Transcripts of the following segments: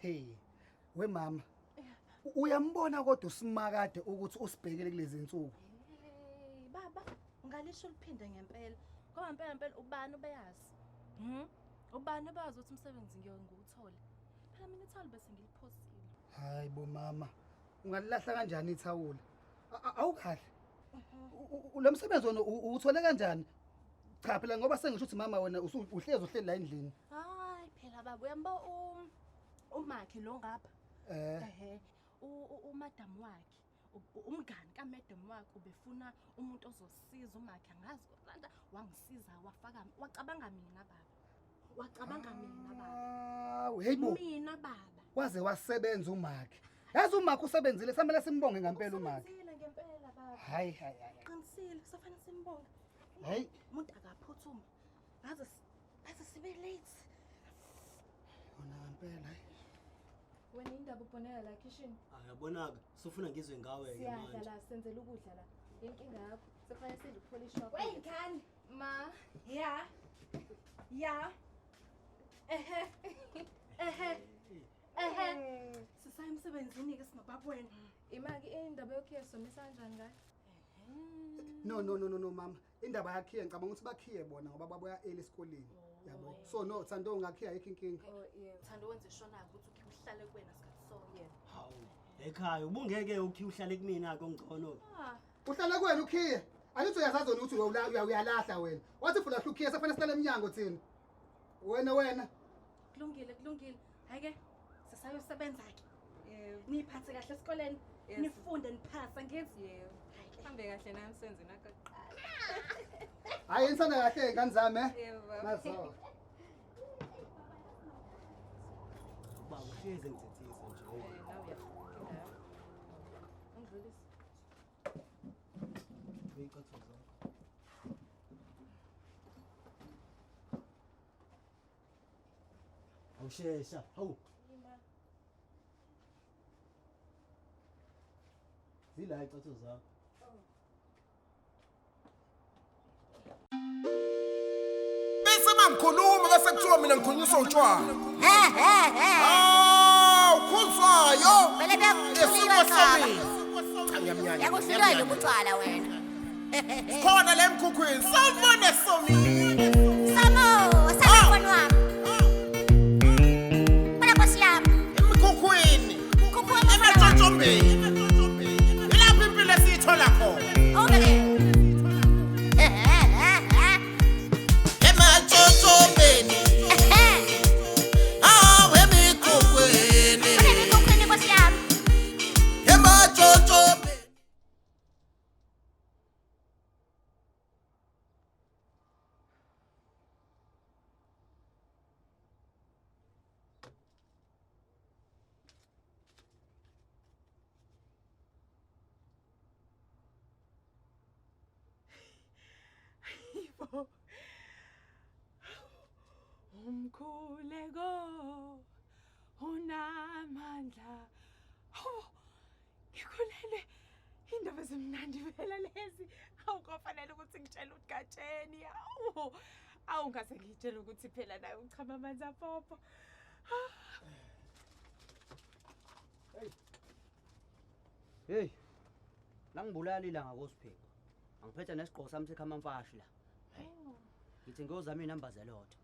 Hey, we mama. Uyambona kodwa uSimakade ukuthi usibhekele kulezi insuku. Hey baba, ungalisho uliphinde ngempela. Ngoba impela impela ubani ubeyazi? Ubani obazi ukuthi umsebenzi ngiyokuwuthola? Phela mina ithawula bese ngiliphosile. Hayi bo mama, ungalilahla kanjani ithawula? Awukahle. Lo msebenzi wona uwuthole kanjani? Cha phela ngoba sengisho ukuthi mama wena uhlezi uhleli la endlini. Hayi phela baba uyamba umakhe lo ngapha. Ehhe, umadam wakhe, umngani kamadam wakhe ubefuna umuntu ozosiza umakhe, angazi landa wangisiza wafaka wacabanga mina baba. Wacabanga mina baba. Hey bo. Mina baba. Waze wasebenza umakhe. Yazi umakhe usebenzile, samele simbonge ngempela umakhe. Usebenzile ngempela baba. Hayi hayi hayi. Qinisile, kusafanele simbonge. Hey, umuntu akaphuthuma. Ngaze sibe late. Yona ngempela hayi. Wena indaba ubonela la kitchen. Ayabona-ke, sufuna ngizwe ngawe ke manje. Siyadla la, senzela ukudla la. Inkinga yakho, sekufanele sidle upholish wakho. Wey ngani? Ma. Ya. Ya. Ehe. Ehe. Ehe. Sisaya emsebenzini ke sinobaba wena. Imaki indaba yokhiye somisa kanjani ngayo? No no no no no mama, indaba yakhiye ngicabanga ukuthi bakhiye bona ngoba babuya early esikoleni. Yabo. So no Thando ungakhiya ayikho inkinga. Oh yeah. Thando wenze shona ukuthi ukhiye uhlale kuwena isikhathi sonke. Hawu, ekhaya ubungeke ukhiye uhlale kumina ke ongcono. Ah. Uhlala kuwena ukhiye. Angithi uyazazi wena ukuthi uyalahla wena. Wathi fula ukhiye sekufanele sihlale eminyango thina. Wena wena. Kulungile kulungile. Hayi ke sisayosebenza ke. Yebo. Niphathe kahle esikoleni. Yes. Nifunde niphasa ngithi. Yebo. Hambe kahle nami emsebenzini wakho kuqala. Hayi insana kahle ngane zami eh. Yebo baba. Nazo. Baba uhleze ngithethisa nje. Eh nawe uyafunga. Ungidlulise. Uyicathulo zakho. Awushesha. Hawu. Zila icathulo zakho. Bese mangikhuluma bese kuthiwa mina ngikhulunyiswa utshwala. Ah, ukhuzwayo. Vele Esimo bekuhlulwa samile. Cha ngiyamnyanya. Yakuhlulwa nje utshwala wena. Khona le mkhukhwini. Sawubona somile. Samo, sawubona wami. Bana nkosi yami. Emkhukhwini. Mkhukhu wami. Ematshotshombeni. Ilapho impilo esiyithola khona. Okay. Ematshotshombeni. Ah, emikhukhwini. Bana emikhukhwini nkosi yami. Ematshotshombeni. Umkhuleko unamandla. Hawu, ngikhulelwe. Indaba ezimnandi phela lezi. Hawu, kofanele ukuthi ngitshele uGatsheni. Hawu, awu ngase ngitshele ukuthi phela naye uchama amanzi apopo. Hey. Langibulala ilanga koSiphiko. Angiphethe nesigqoko sami sekhamamfashi la. Ngithi ngiyozama inamba zelotho.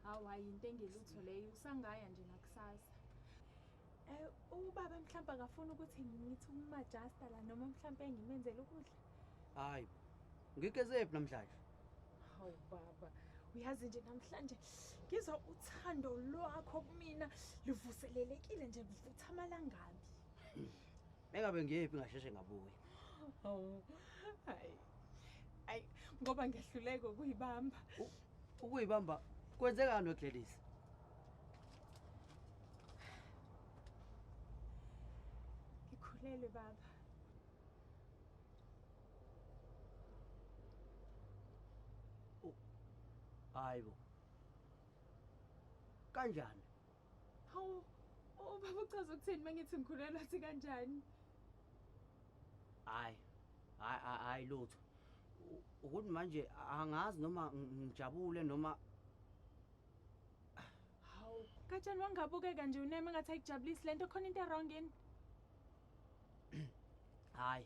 Hawu, hayi into engelutho leyo, usangaya nje nakusasa. Ubaba mhlawumbe akafuna ukuthi ngithi umajusta la noma mhlawumbe ngimenzele ukudla. Hayi. Ngigezephi namhlanje? Hawu baba, uyazi nje namhlanje ngizwa uthando lwakho kumina luvuselelekile nje luvutha amalangabi. Mengabe ngiyephi ngasheshe ngabuya. Hawu. Hayi. Hayi ngoba ngiyahluleka ukuyibamba. Ukuyibamba kwenzekani weGladys? Ngikhulelwe baba. Hayibo. Kanjani? Hawu, ubaba uchaza ukuthini mangithi ngikhulelwa athi kanjani? Hayi. Hayi hayi lutho. Ukuthi manje angazi noma ngijabule noma Hawu. Gatsheni wangabukeka nje uneme ngathi ayikujabulisi lento, khona into wrong yini? Hayi,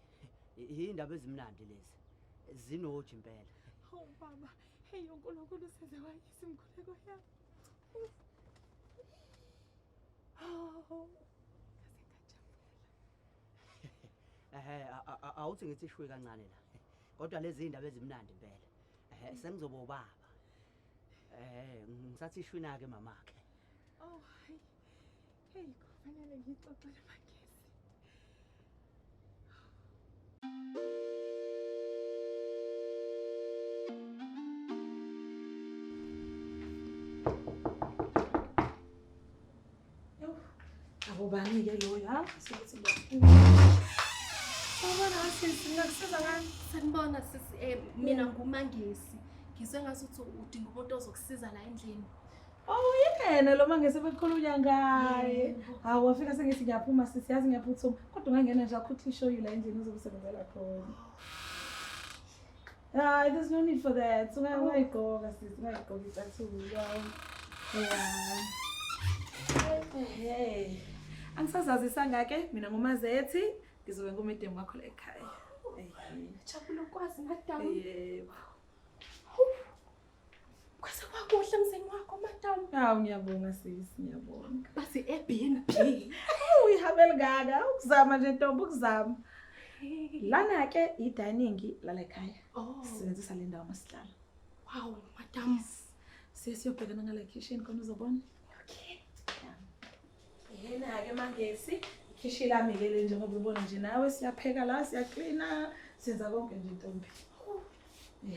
indaba ezimnandi lezi. Zinoji impela. Hawu baba, hey uNkulunkulu useze wayisa imikhuleko yami. Hawu. Ehhe, awuthi ngithi shwe kancane la. Kodwa lezi indaba ezimnandi impela. Sengizoba ubaba. Ngisathi shwina ke mamakhe. Oh, hayi. Hey, kufanele ngixoxele Mangesi. Abobani ke loyo, ha? Sikuthi lo. Sawubona sisi, ngingakusiza ngani? Sanibona sisi, mina nguMangesi. Ngizwe ngathi udinga umuntu ozokusiza la endlini. Oh yena lo Mangesi bekukhulunywa ngaye. Hawu wafika sengithi ngiyaphuma sisi, yazi ngiyaphuthuma. Kodwa ungangena nje, I'll quickly show you la endlini uzobusebenzela khona. Hayi, there's no need for that. Ungayigqoka sisi, ungayigqoka icathulo. Yeah. Hey. Angisazazisanga ke mina nguMazethi, ngizobe ngumedemu wakho la ekhaya. Jabula ukwazi madam. Yebo. Kwase kwakuhle emzini wakho madam. Hawu ngiyabonga sisi, ngiyabonga. Basi Airbnb. Hawu ihambe lingaka, ukuzama nje ntombi ukuzama. Lana ke i-dining lala ekhaya. Oh. Sisebenzisa le ndawo masihlala. Wow, madam. Siye siyobhekana ngala kitchen khona uzobona. Okay. Yena ke Mangesi, ikhishi lami ke le njengoba ubona nje nawe siyapheka la, siyaklina, senza konke nje ntombi.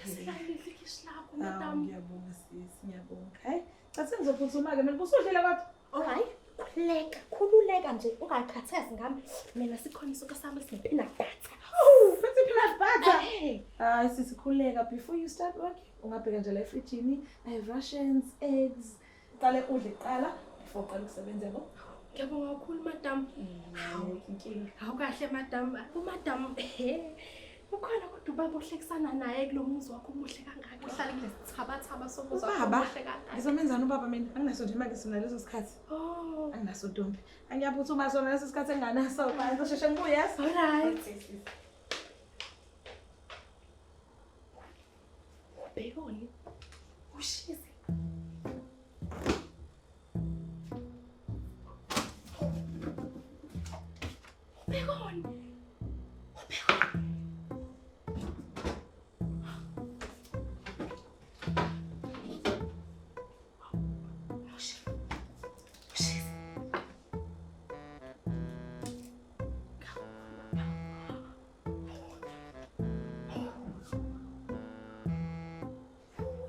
Silalile ikhishi lakho Hawu madam. ngiyabonga sisi, ngiyabonga. Hayi, cha sengizophuthuma ke mina busudlile kodwa. Alright, khululeka, khululeka nje ungakhathezi ngami. Mina sikhona isuka sami sine-peanut butter. Hawu, phethe peanut butter. Hey. Hayi sisi khululeka before you start working. Ungabheka nje la efrijini, I have rations, eggs. Qale udle kuqala before uqale ukusebenza yabo. Ngiyabonga kakhulu madam. Hawu, inkinga. Hawu kahle madam. Umadam he. Ukhona kodwa ubaba ohlekisana naye kulo muzi wakho omuhle kangaka. Uhlale kulesithabathaba somuzi wakho Ubaba, omuhle kangaka. ngizomenzani ubaba mina? Anginaso nje manje sina leso sikhathi. Oh. Anginaso ntombi. Angiyaphuthuma sona leso sikhathi enganaso. Manje ngizosheshe ngibuye. Yes? Alright. Okay, sisi. Ubhekoni. Ushize. Ubhekoni. Ubhekoni. Ushize. Ushize.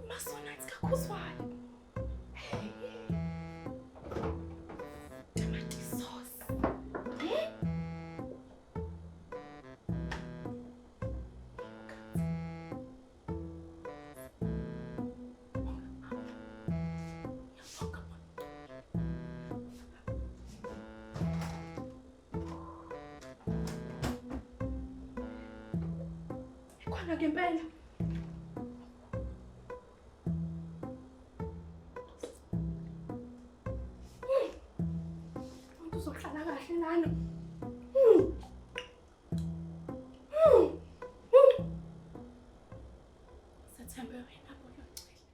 Masonathi kakhuzwayo. Tamati sauce. Eh? Khona ngempela. Umuntu uzohlala kahle lana. Sethembe wena Bolocele.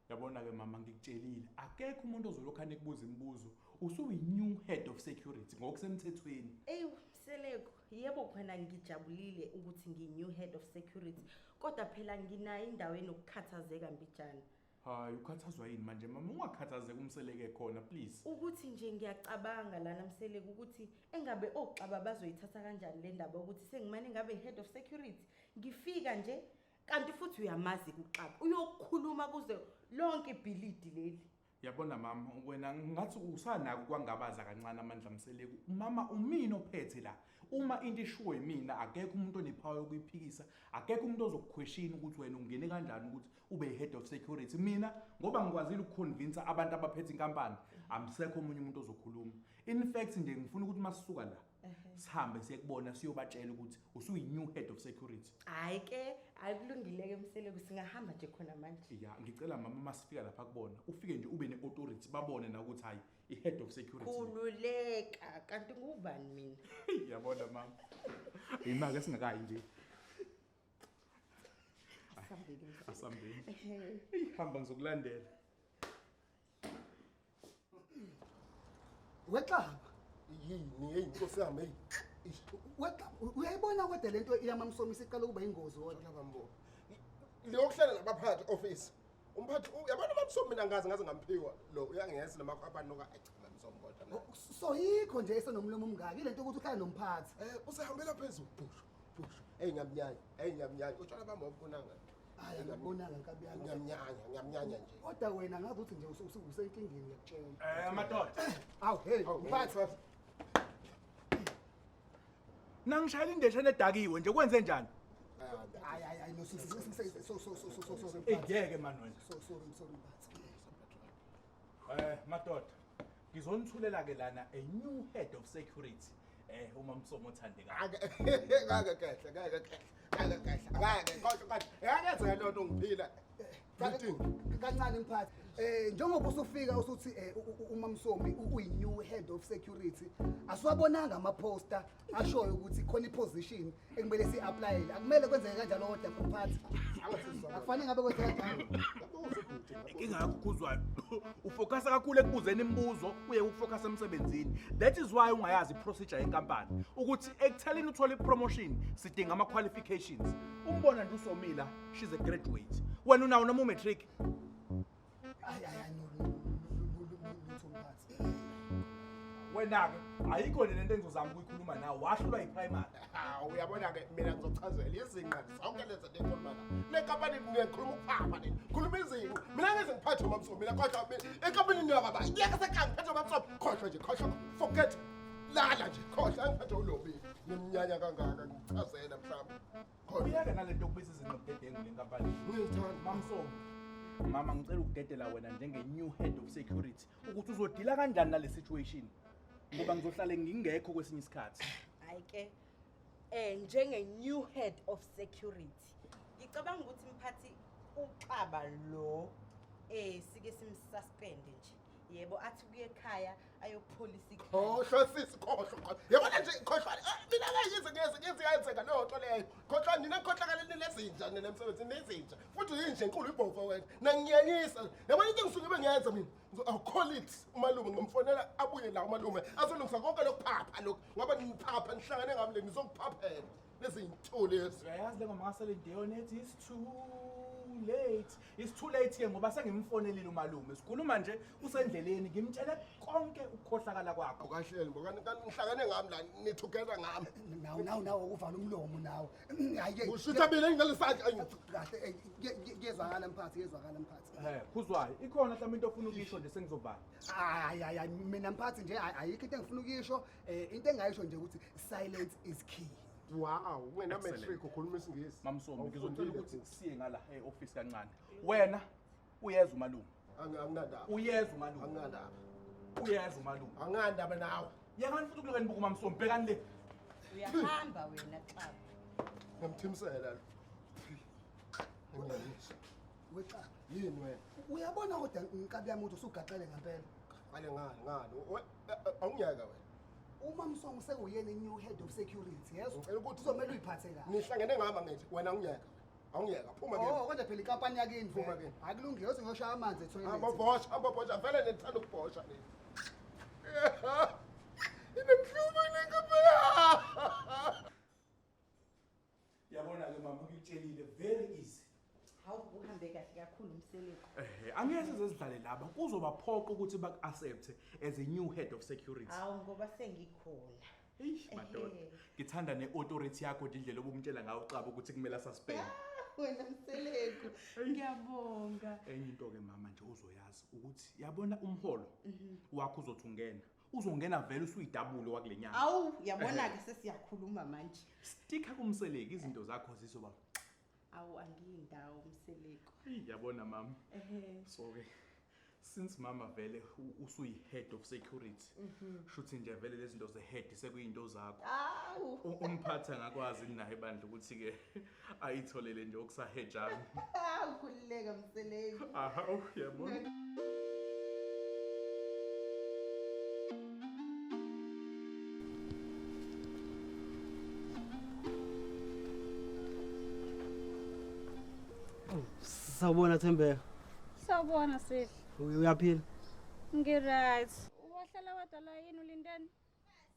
Yabona ke mama, ngikutshelile akekho umuntu ozolokhu anekubuza imibuzo. Usuyi-new head of security ngokusemthethweni. Eyi Mseleko, yebo khona ngijabulile ukuthi ngiyi-new head of security, kodwa phela nginayo indawo enokukhathazeka mbijana. Hayi, ukhathazwa yini manje mama? Ungakhathazeki umseleke khona please. Ukuthi nje ngiyacabanga lana Mseleko ukuthi engabe oxaba bazoyithatha kanjani le ndaba ukuthi sengimane ngabe head of security. Ngifika nje kanti futhi uyamazi kuxaba. Uyokhuluma kuze lonke ibhilidi leli. Yabona mama, wena ngathi usanako kwangabaza kancane amandla Mseleko. Mama umina ophethe la. Uma into ishiwo yimina akekho umuntu onepower yokuyiphikisa, akekho umuntu ozokuquestiona ukuthi wena ungene kanjani ukuthi ube head of security. Mina ngoba ngikwazile ukuconvince abantu abaphethe inkampani, amsekho omunye umuntu ozokhuluma. In fact nje ngifuna ukuthi masisuka la Sihambe siye kubona siyobatshela ukuthi usuyi-new head of security. Hhayi ke, hhayi kulungile-ke Mseleku, singahamba nje khona manje. Ya, ngicela mama uma sifika lapha kubona, ufike nje ube ne-authority babone na ukuthi hhayi i-head of security. Khululeka, kanti ngubani mina? Yabona mama. Imake singakayi nje. Asambeni. Asambeni. Hamba ngizokulandela. Wexaba. Yini hey inkosi yami hey. Wexaba uyayibona kodwa lento iyamamsomisa iqala ukuba ingozi kodwa. Bambo. Leyokuhlala nabaphathi office. Umphathi uyabona mamsomi mina ngazi ngaze ngamphiwa lo uyangiyeza noma abantu ka ayi cha mamsomi kodwa naye. So yikho nje esenomlomo omngaka ilento ukuthi uhlala nomphathi. Usehambela phezulu phushu phushu. Hey ngiyamnyanya, hey ngiyamnyanya. Utshwala bami awubonanga. Hayi angibonanga nkabi yami. Ngiyamnyanya, ngiyamnyanya nje. Kodwa wena ngazi ukuthi nje usenkingeni ngiyakutshela. Madoda. Awu hey mphathi. Nangishayela indeshana edakiwe nje kwenze njani? Hayi hayi hayi no so so so so so. Ngeke man wena. So sorry sorry mphathi. Madoda. Ngizonithulela ke lana a new head of security. Uma Msomo othandekayo. Ngeke kahle, ngeke kahle. Ngeke ngeke kodwa ngeke lento ngiphila. Kancane mphathi. Njengoba usufika usuthi uma Msomi uyi new head of security, asiwabonanga ama poster ashoyo ukuthi khona iposition ekumele si-applyele. Akumele kwenzeke kanjalo kodwa mphathi. Akufanele ngabe kwenzeka kanjalo. Inkinga yakho Khuzwayo, ufocusa kakhulu ekubuzeni imibuzo uye ukufocus emsebenzini. That is why ungayazi iprocedure yenkampani ukuthi ekutheleni uthole ipromotion sidinga ama qualifications. Umbona nje usomila, she's a graduate. Wena unawo noma umatric? Hayi hayi no lutho mphathi. Wena ke ayikho nje lento engizozama ukuyikhuluma nawe, wahlulwa yiprimary. Hawu uyabona ke mina ngizochazela izinqa zonke lezi zinto engikhuluma la. Le company ngikhuluma ukuphapha nini. Khuluma izinqa. Mina ngeze ngiphathe uMamsomi mina kodwa enkampanini yakaba. Ngiyeke sekhaya ngiphathe uMamsomi. Khohlwa nje khohlwa. Forget. Lala nje khohlwa angiphathe ulobi. Nimnyanya kangaka ngichazela mhlawumbe. Uyeke nalento yokubiza izinqa budedengu le nkampani. Ngiyithanda. Mamsomi. Mama ngicela ukudedela wena njenge new head of security ukuthi uzodila kanjani nale situation. Ngoba ngizohlale ngingekho kwesinye isikhathi. Hayi ke njenge new head of security. Ngicabanga ukuthi mphathi uXaba lo sike simsuspend nje. Yebo athi kuye ekhaya ayopholisa ikhaya. Khohlwa sisi khohlwa. Yabona nje khohlwa mina ngayize ngeze ngiyenzeka leyo nto leyo. Khohlwa nina khohlakala nezinja nina emsebenzini nezinja. Futhi yinje enkulu ibhofa wena. Nangiyanyisa. Yabona into engisuke bengiyenza mina. I'll call it umalume ngimfonela abuye la umalume azolungisa konke lokuphapha lokhu ngoba niphapha nihlangane ngami le nizokuphaphela lezi lezi. Uyayazi le ngoma kaCeline Dion ethi it's too late. It's too late ke ngoba sengimfonelile umalume. Sikhuluma nje usendleleni ngimtshele konke ukukhohlakala kwakho. Awukahleli ngoba nihlangane ngami la ni together ngami. Nawu nawu ukuvala umlomo nawe. Hayi ushitha mina ngalesandla kahle kuyezwakala mphathi kuyezwakala mphathi. Khuzwayo ikhona mhlawumbe into ofuna ukuyisho nje sengizovala. Hayi hayi mina mphathi nje ayikho into engifuna ukuyisho. Into engayisho nje ukuthi silence is key. Wow, wena matric ukhuluma isiNgisi. Mamsomi ngizocela ukuthi siye ngala e-office kancane. Wena uyeza umalume. Anginandaba. Uyeza umalume. Anginandaba. Uyeza umalume. Anginandaba nawe. Yekani futhi ukuloka nibuka uMamsomi bhekani le. Uyahamba wena Xaba. Ngimthimisela lo. Wexaba. Yini wena? Uyabona kodwa inkabi yami ukuthi usugaxele ngempela. Ngale ngale. Awungiyeka wena. Uma Msomi sekuyena new head of security, yes? Ngicela ukuthi uzomela uyiphathe kahle. Nihlangene ngama ngithi wena awungiyeka. Awungiyeka phuma kimi. Oh kodwa phela inkampani yakini phuma kimi. Akulungile uthi ngiyoshaya amanzi etoilet. Hamba bosha vele nithanda ukubosha nini. Inemhlubo lenkampani. Yabona ke mama ngikutshelile very easy. Hawu uhambe kahle kakhulu Mseleku. Angeke sizidlale laba kuzobaphoqa ukuthi baku-accept as a new head of security. Hawu ngoba sengikhona. Eish madoda. Ngithanda ne-authority yakho nje indlela obumtshela ngayo uXaba ukuthi kumele asuspend. Wena Mseleku ngiyabonga. Enye into ke mama nje uzoyazi ukuthi yabona umholo wakho uzothi ungena. Uzongena vele usuyidabule wakule nyanga. Awu yabona ke sesiyakhuluma manje. Sticka kuMseleku izinto zakho zizoba. Awu angiyindawo Mseleku. Yabona mama. So ke Since mama vele usuyi-head of security, shuthi nje vele lezi zinto ze-head sekuyinto zakho. Awu. Umphathi angakwazi naye bandla ukuthi-ke ayitholele nje okusahejana. Awu, khululeka Mseleku. Awu, yabona. Sawubona Thembeka. Sawubona Sihle. Uyaphila? Ngi-right. Wahlala wadwa la yini ulindeni?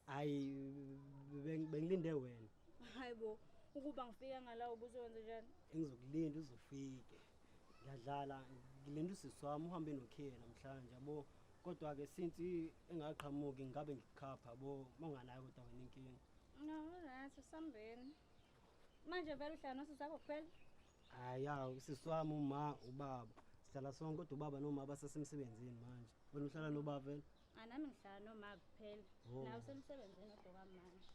Hayi, bengilinde wena. Hayi bo, ukuba ngifika ngala ubuzokwenza njani? Engizokulinda uzofike. Ngiyadlala, ngilinde usisi wami uhambe nokhiye namhlanje yabo. Kodwa ke since engaqhamuki ngabe ngikukhapha yabo, mawunganayo kodwa wena inkinga. No, right, usambeni. Manje vele uhlala nosisi wakho kuphela? Hayi ya, usisi wami uma ubaba. Sihlala sonke kodwa ubaba noma basesemsebenzini manje. Wena uhlala nobaba vele? Ah, nami ngihlala noma kuphela. Oh. Nawe usemsebenzini kodwa kwamanje.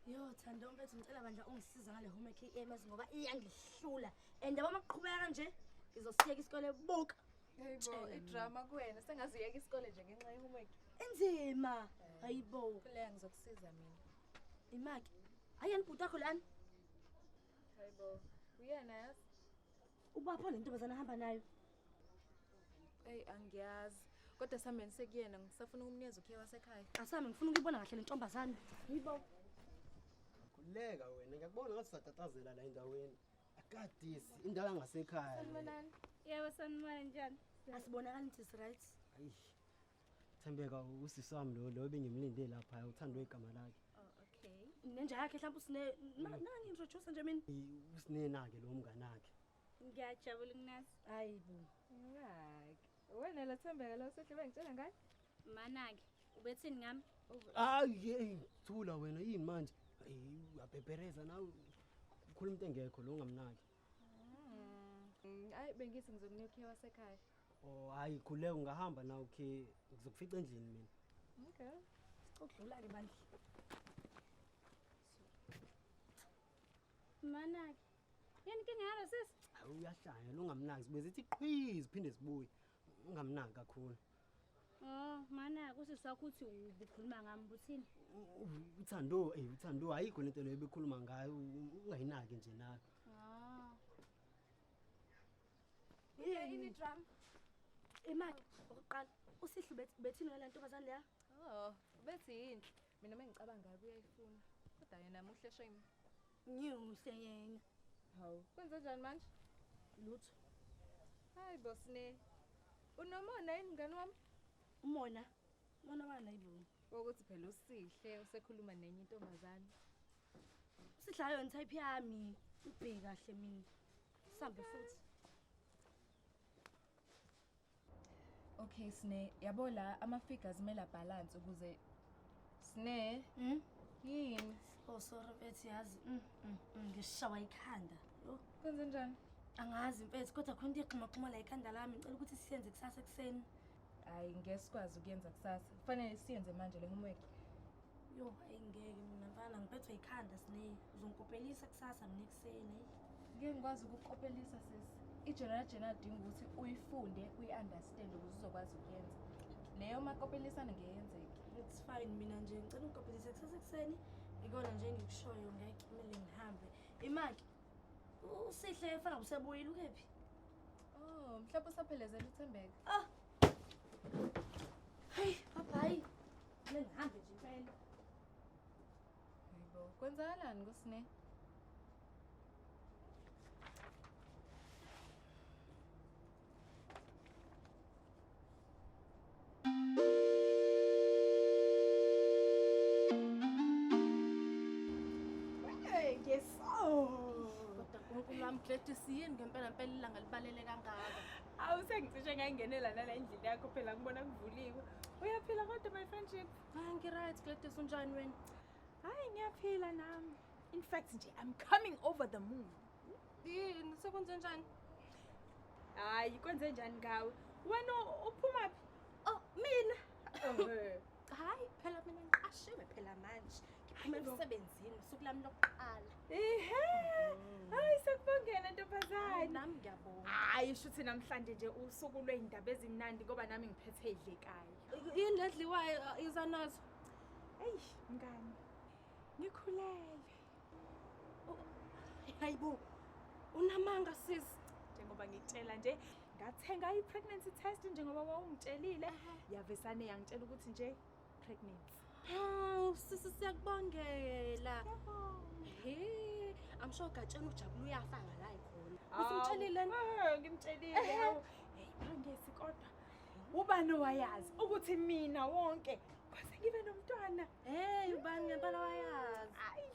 Yo Thando mfethu ngicela bandla ungisiza ngale homework ye-EMS ngoba iyangihlula. And yabo maqhubeka kanje ngizosiyeka isikole buka. Hayibo, idrama kuwena sengaziyeka isikole nje ngenxa ye-homework. Inzima. Hayibo. Kuleya ngizokusiza mina. Imaki. Ayani bhuti wakho lana. Hayibo, uyena yazi? Ubapho le ntombazana ahamba nayo. Eyi angiyazi. Kodwa sambeni sekuyena ngisafuna ukumnikeza ukhiye wasekhaya. Asami ngifuna ukuyibona kahle le ntombazana. Hayibo. Khululeka wena, ngiyakubona ngathi usatatazela la endaweni. Akadisi, indawo yangasekhaya. le. Sanibonani. Yebo sanibona njani? Asibonakali nje si right. Ayi. Thembeka usisi wami lo lo bengimlinde lapha uthandwe igama lakhe. Oh, okay. Nenja yakhe mhlawumbe usine nangi introduce nje mina. Usinena ke lo mngane wakhe. Ngiyajabula ukunazi. Hayibo. Ngaki. Wena la Thembeka lo usehle bengitshela ngaye? Mana-ke, ubethini ngami? Hayi, hey, thula wena yini manje? Ayi, uyabhebhereza nawe. Ukhuluma into engekho lo ungamnaki. Hayi bengithi ngizokunika ukhiye wasekhaya. Oh, hayi khuleka ungahamba nawe ukhiye ngizokufica endlini mina. Okay. Ukudlula ke bandla. Mana-ke. Yini inkinga yalo sisi? Hayi uyahlanya lo ungamnaki sibuye sithi qhiz phinde sibuye. Ungamnaki kakhulu. Oh, mana-ke usisi wakho uthi ubukhuluma ngami buthini? Uthando, uthando ayikho lento leyo bekhuluma ngayo, ungayinaki nje nawe. Ah. Yini drum? Imaki okokuqala uSihle bethini ngale ntombazane leya? Oh, bethi yinhle. Mina mengicabanga ngabe uyayifuna. Kodwa yena muhle shame. Ngimuhle yena. Hawu, kwenze njani manje? Lutho. Hayi boss ne. Unomona yini mngani wami? Umona. Umona wani ayibo? Wokuthi phela uSihle usekhuluma nenye intombazane. Usihle ayona type yami. Ubheke kahle mina. Sambe futhi. Okay Sne, yabo la ama figures kumele balance ukuze Sne. Yini? Oh sorry mfethu yazi. Ngishawa ikhanda. Yo. Kwenze njani? Angazi mfethu kodwa khona into exhumaxhuma la ikhanda lami. Ngicela ukuthi siyenze kusasa ekseni. Hayi ngeke sikwazi ukuyenza kusasa. Kufanele siyenze manje le homework. Yo, hayi ngeke mina mfana ngiphethwe ikhanda Sne. Uzongikopelisa kusasa mina ekseni. Ngeke ngikwazi ukukopelisa sisi. I-general journal idinga ukuthi uyifunde, uyi-understand ukuze uzokwazi ukuyenza. Leyo makopelisana ngeke yenzeke. It's fine mina nje ngicela ungikopelise kusasa ekseni. Ikona nje engikushoyo ngeke kumele ngihambe. Imaki uSihle efana usebuyile ukephi? Oh, mhlawumbe usaphelezela uThembeka. Ah. Hey, bye bye. Kumele ngihambe nje impela. Hayibo, kwenzakalani kuSne? Gladys yini ngempela impela ilanga libalele kangaka? Awu sengicishe ngangenela nala endlini yakho phela ngibona kuvuliwe. Uyaphila kodwa my friendship? Hayi ngi-right Gladys, unjani wena? Hayi ngiyaphila nami. In fact nje I'm coming over the moon. Yini sekwenze njani? Hayi kwenze njani ngawe? Wena uphuma phi? Oh mina. Ehhe. Hayi phela mina ngiqashiwe phela manje. Ngiphuma emsebenzini usuku lami lokuqala. Ihe. Hayi sekubongela ntombazane. Nami ngiyabonga. Hayi shuthi namhlanje nje usuku lwey'ndaba ezimnandi ngoba nami ngiphethe idlekayo. Yini ledliwayo iza nazo? Eyi mngani. Ngikhulelwe. Hayibo. Unamanga sis. Njengoba ngikutshela nje ngathenga i-pregnancy test njengoba wawungitshelile. Yavesane yangitshela ukuthi nje pregnancy. Hawu sisi siyakubongela. He, I'm sure Gatsheni ujabula uyafaka la ikhona. Usumtshelile? Eh, ngimtshelile. Hawu. Hey, phangesi kodwa. Ubani owayazi ukuthi mina wonke kwase ngibe nomntwana. Hey, ubani ngempela wayazi? Hayi.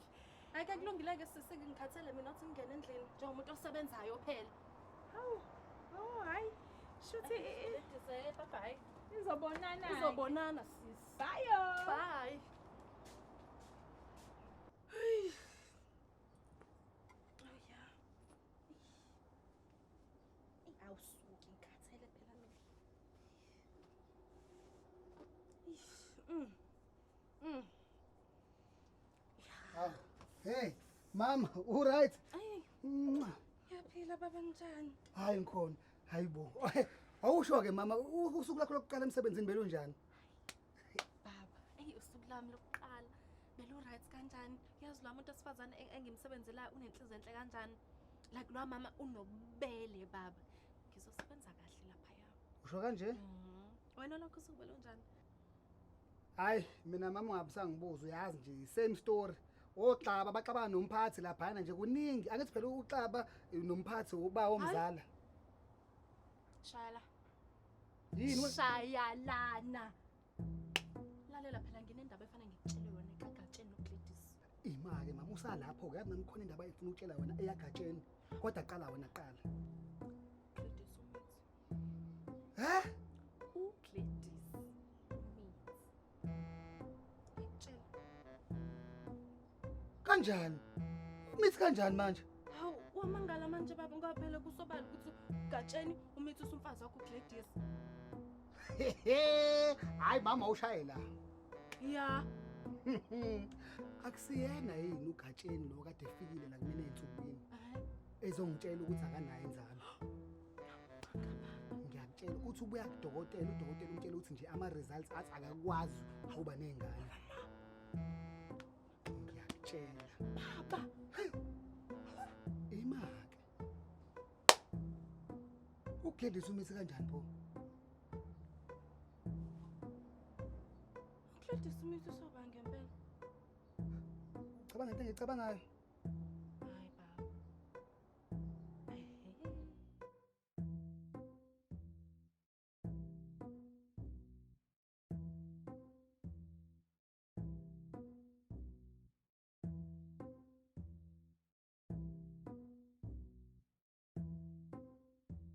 Hayi ke kulungile ke sisi ngikhathele mina uthi ngingene endlini njengomuntu osebenzayo phela. Hawu. Oh, hayi. Shuthi bye bye. Izobonana. Izobonana sis. Bye. Bye. Oh yeah. Awusuki ngikhathele phela mina. Hey, mama, u right? Ay. Ngiyaphila baba njani? Hayi ngikhona. Hayibo. Awusho ke mama, usuku lakho lokuqala emsebenzini belunjani? Baba, ey usuku lami lokuqala belu right kanjani? Yazi lo muntu osifazane engimsebenzela unenhliziyo enhle kanjani? Like lo mama unobubele baba. Ngizosebenza kahle lapha ya. Usho kanje? Wena lokho usuku belunjani? Hayi, mina mama ungabisangibuza uyazi nje same story. Oxaba baxabana nomphathi laphana nje kuningi. Angithi phela uxaba nomphathi uba omzala. Shayala. Yini? Shayalana. Lalela phela nginendaba efana ngikutshele yona kaGatsheni noGladys. Imake mama usalapho ke yazi nami khona indaba efuna ukutshela wena eyaGatsheni. Kodwa qala wena qala. Gladys umithi. He? uGladys umithi. Ngikutshela. Kanjani? Umithi kanjani manje? Hawu, wamangala manje baba ngoba phela kusobala ukuthi Gatsheni umithi usumfazi wakho uGladys. Hayi mama ushayela. Ya. Akusiyena yini uGatsheni lo kade efikile la kumina ensukwini. Ezongitshela ukuthi akanayo inzalo. Ngiyakutshela uthi ubuya kudokotela, udokotela umtshela ukuthi nje ama results athi akakwazi awuba nezingane. Ngiyakutshela. Baba. Imake. uGladys umithi kanjani pho? uGladys umithi usoba ngempela. Cabanga into engicabangayo.